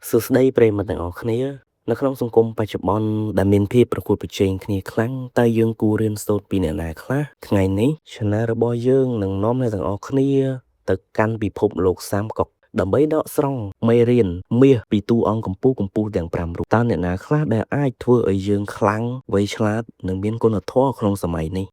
សួស្តីប្រិយមិត្តទាំងអស់គ្នានៅក្នុងសង្គមបច្ចុប្បន្នដែលមានភាពប្រកួតប្រជែងគ្នាខ្លាំងតើយើងគួររៀនសូត្រពីអ្នកណាខ្លះថ្ងៃនេះ Channel របស់យើងនឹងនាំអ្នកទាំងអស់គ្នាទៅកាន់ពិភពលោកសាមកុកដើម្បីដកស្រង់មេរៀនមាសពីតួអង្គកម្ពូលកម្ពស់ទាំង5រូបតើអ្នកណាខ្លះដែលអាចធ្វើឲ្យយើងខ្លាំងវៃឆ្លាតនិងមានគុណធម៌ក្នុងសម័យនេះ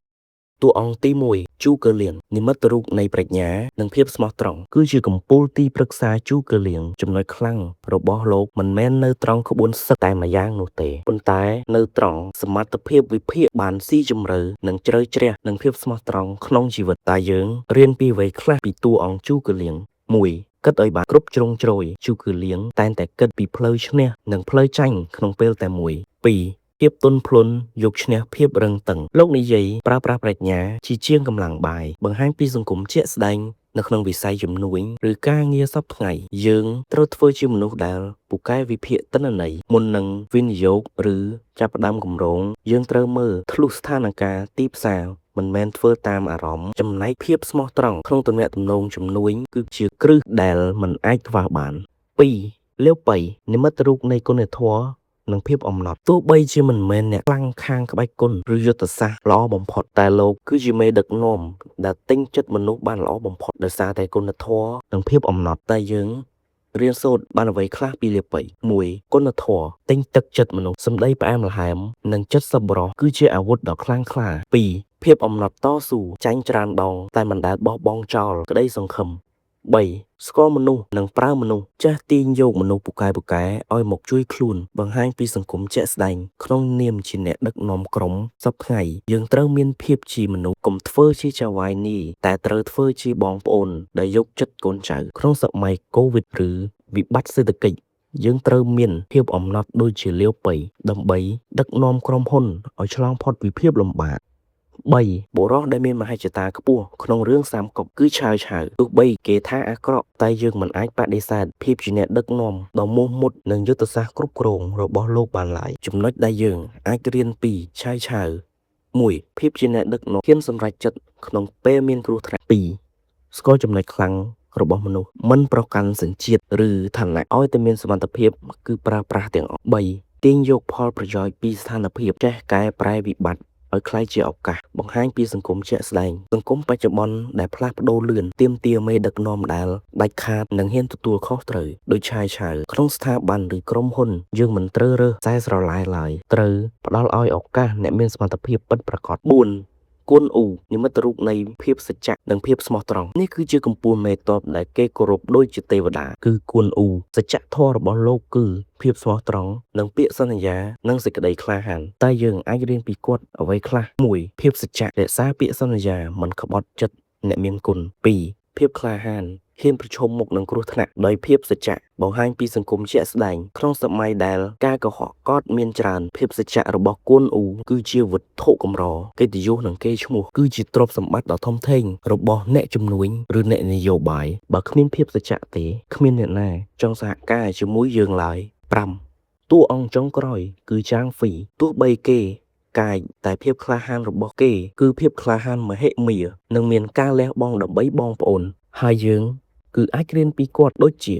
តួអង្គទី1ជូកើលៀងនិមិត្តរូបនៃប្រាជ្ញានិងភាពស្មោះត្រង់គឺជាកំពូលទីប្រឹក្សាជូកើលៀងចំណុចខ្លាំងរបស់លោកមិនមែននៅត្រង់ក្បួនសឹកតែម្យ៉ាងនោះទេប៉ុន្តែនៅត្រង់សមត្ថភាពវិភាគបានស៊ីជម្រៅនិងជ្រៅជ្រះនិងភាពស្មោះត្រង់ក្នុងជីវិតតើយើងរៀនពីអ្វីខ្លះពីតួអង្គជូកើលៀង1គិតឲ្យបានគ្រប់ជ្រុងជ្រោយជូគឺលៀងតែងតែគិតពីផ្លូវឈ្នះនិងផ្លូវចាញ់ក្នុងពេលតែមួយ2ភាពទន់ភ្លន់យកឈ្នះភាពរឹងតឹងលោកនិយាយប្រើប្រាស់ប្រាជ្ញាជាជាងកម្លាំងបាយបង្ហាញពីសង្គមជាក់ស្ដែងនៅក្នុងវិស័យជំនួញឬការងារសព្វថ្ងៃយើងត្រូវធ្វើជាមនុស្សដែលពូកែវិភាគទិន្នន័យមុននឹងវិនិយោគឬចាប់ផ្ដើមគម្រោងយើងត្រូវមើលធ្លុះស្ថានភាពទីផ្សារមិនមែនធ្វើតាមអារម្មណ៍ចំណែកភាពស្មោះត្រង់ក្នុងទំនាក់ទំនងជំនួញគឺជាគ្រឹះដែលមិនអាចខ្វះបាន2លាវប៉ៃនិមិត្តរូបនៃគុណធម៌និងភាពអំណត់ទោះបីជាមិនមែនអ្នកខ្លាំងខាងក្បាច់គុណឬយុទ្ធសាស្ត្រល្អបំផុតតែលោកគឺជាមេដឹកនាំដែលទិញចិត្តមនុស្សបានល្អបំផុតដោយសារតែគុណធម៌និងភាពអំណត់តែយើងរៀនសូត្របានអ្វីខ្លះពីលាប៉ី1គុណធម៌ទិញទឹកចិត្តមនុស្សសម្ដីផ្អែមល្ហែមនិងចិត្តសប្បុរសគឺជាអាវុធដ៏ខ្លាំងក្លា2ភាពអំណត់តស៊ូចាញ់ច្រើនដងតែមិនដែលបោះបង់ចោលក្តីសង្ឃឹម3ស្គាល់មនុស្សនិងប្រើមនុស្សចេះទាញយកមនុស្សពូកែពូកែឲ្យមកជួយខ្លួនបង្ហាញពីសង្គមជាក់ស្ដែងក្នុងនាមជាអ្នកដឹកនាំក្រុមសព្វថ្ងៃយើងត្រូវមានភាពជាមនុស្សកុំធ្វើជាចៅហ្វាយនីតែត្រូវធ្វើជាបងប្អូនដែលយកចិត្តកូនចៅក្នុងសម័យកូវីដឬវិបត្តិសេដ្ឋកិច្ចយើងត្រូវមានភាពអំណត់ដូចជាលាវប៉ីដើម្បីដឹកនាំក្រុមហ៊ុនឲ្យឆ្លងផុតពីភាពលំបាក3បុរសដែលមានមហិច្ឆតាខ្ពស់ក្នុងរឿងសាមកុកគឺឆាវឆាវទោះបីគេថាអាក្រក់តែយើងមិនអាចបដិសេធភាពជាអ្នកដឹកនាំដ៏មោះមុតនិងយុទ្ធសាស្ត្រគ្រប់គ្រងរបស់លោកបានឡើយចំណុចដែលយើងអាចរៀនពីឆាវឆាវ1ភាពជាអ្នកដឹកនាំហ៊ានសម្រេចចិត្តក្នុងពេលមានគ្រោះថ្នាក់2ស្គាល់ចំណុចខ្លាំងរបស់មនុស្សមិនប្រកាន់សញ្ជាតិឬឋានៈឲ្យតែមានសមត្ថភាពគឺប្រើប្រាស់ទាំងអស់3ទាញយកផលប្រយោជន៍ពីស្ថានភាពចេះកែប្រែវិបត្តិឲ្យក្លាយជាឱកាសបង្ហាញពីសង្គមជាក់ស្ដែងសង្គមបច្ចុប្បន្នដែលផ្លាស់ប្ដូរលឿនទាមទារមេដឹកនាំដែលដាច់ខាតនិងហ៊ានទទួលខុសត្រូវដូចឆាយឆាវក្នុងស្ថាប័នឬក្រុមហ៊ុនយើងមិនត្រូវរើសខ្សែស្រឡាយឡើយត្រូវផ្ដល់ឲ្យឱកាសអ្នកមានសមត្ថភាពពិតប្រាកដ4គួនអ៊ូនិមិត្តរូបនៃភាពសច្ចៈនិងភាពស្មោះត្រង់នេះគឺជាកម្ពូលមេតបដែលគេគោរពដូចជាទេវតាគឺគួនអ៊ូសច្ចធម៌របស់លោកគឺភាពស្មោះត្រង់និងពាក្យសន្យានិងសេចក្តីក្លាហានតែយើងអាចរៀនពីគាត់អ្វីខ្លះ1ភាពសច្ចៈរក្សាពាក្យសន្យាមិនក្បត់ចិត្តអ្នកមានគុណ2ភាពក្លាហានហ៊ានប្រឈមមុខនឹងគ្រោះថ្នាក់ដោយភាពសច្ចៈបង្ហាញពីសង្គមជាក់ស្ដែងក្នុងសម័យដែលការកុហកកតមានច្រើនភាពសច្ចៈរបស់គួនអ៊ូគឺជាវត្ថុកម្រកិត្តិយសនិងកេរ្តិ៍ឈ្មោះគឺជាទ្រព្យសម្បត្តិដ៏ធំធេងរបស់អ្នកជំនួញឬអ្នកនយោបាយបើគ្មានភាពសច្ចៈទេគ្មានអ្នកណាចង់សហការជាមួយយើងឡើយ5តួអង្គចុងក្រោយគឺចាងហ្វីទោះបីគេកាចតែភាពក្លាហានរបស់គេគឺភាពក្លាហានមហិមានិងមានការលះបង់ដើម្បីបងប្អូនហើយយើងគឺអាចរៀនពីគាត់ដូចជា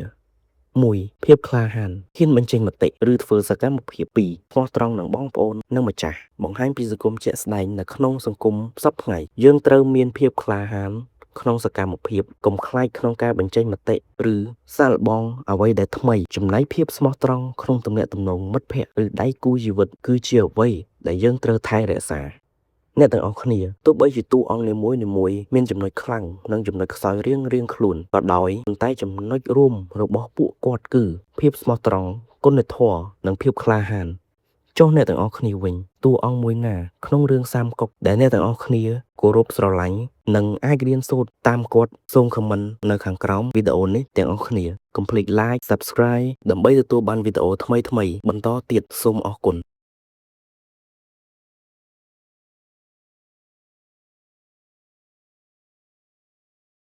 1ភាពក្លាហានហ៊ានបញ្ចេញមតិឬធ្វើសកម្មភាព2ស្មោះត្រង់នឹងបងប្អូននិងម្ចាស់បង្ហាញពីសង្គមជាក់ស្ដែងនៅក្នុងសង្គមសព្វថ្ងៃយើងត្រូវមានភាពក្លាហានក្នុងសកម្មភាពកុំខ្លាចក្នុងការបញ្ចេញមតិឬសាកល្បងអ្វីដែលថ្មីចំណែកភាពស្មោះត្រង់ក្នុងទំនាក់ទំនងមិត្តភក្តិឬដៃគូជីវិតគឺជាអ្វីដែលយើងត្រូវថែរក្សាអ្នកទាំងអស់គ្នាទោះបីជាតួអង្គនីមួយៗមានចំណុចខ្លាំងនិងចំណុចខ្សោយរៀងៗខ្លួនក៏ដោយប៉ុន្តែចំណុចរួមរបស់ពួកគាត់គឺភាពស្មោះត្រង់គុណធម៌និងភាពក្លាហានចុះអ្នកទាំងអស់គ្នាវិញតួអង្គមួយណាក្នុងរឿងសាមកុកដែលអ្នកទាំងអស់គ្នាគោរពស្រឡាញ់និងអាចរៀនសូត្រតាមគាត់សូម comment នៅខាងក្រោមវីដេអូនេះទាំងអស់គ្នាកុំភ្លេច like Subscribe ដើម្បីទទួលបានវីដេអូថ្មីៗបន្តទៀតសូមអរគុណ។